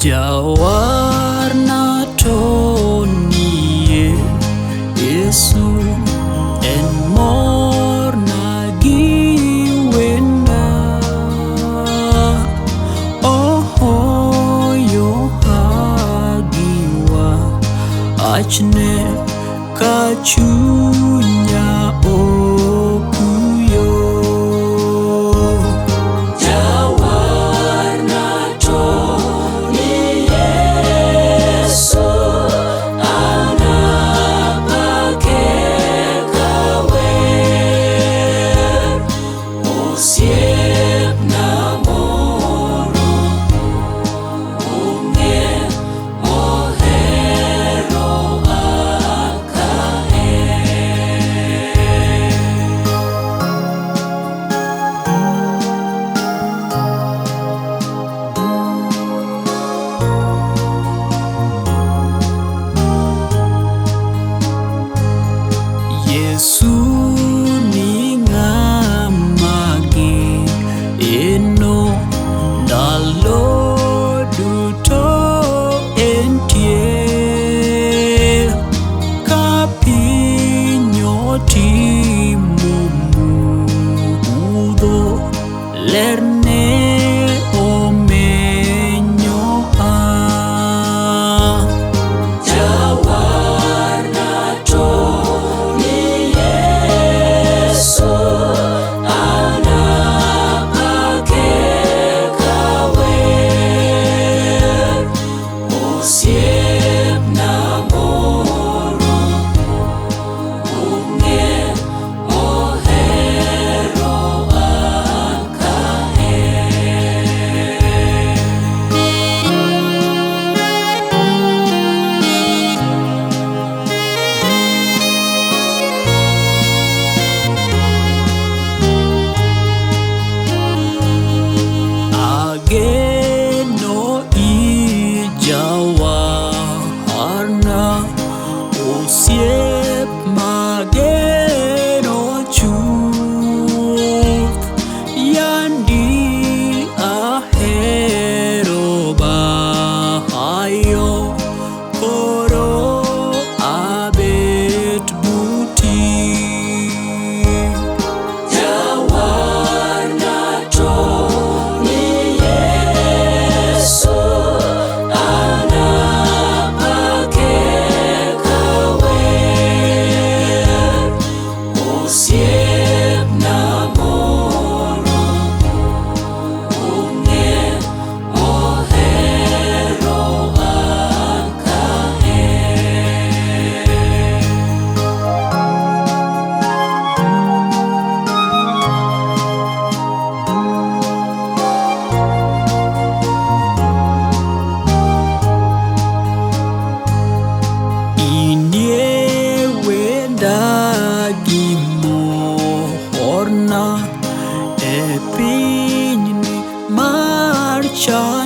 Jawarna to nie Yesu en morna gi wenda. Ohoyo hagiwa achne ka chunya okuyo. Jawarna to ni Yesu, anapake kawer. Osiepna moro onge mohero kaka en. Yesu ni ng'ama geno ndalo duto entie. Ka piny otimo mudho, lerne omenyo a. Jawarna to ni Yesu, anapake kawer. Osiepna moro onge mohero kaka en. Ageno ijawarna, osiep mageno chuth. Yandi ahero bayo, koro abet buti. Jawarna to ni Yesu, anapake kawer. Osiepna moro onge mohero kaka en. Inie wenda gi morna e pinyni mar chandruok.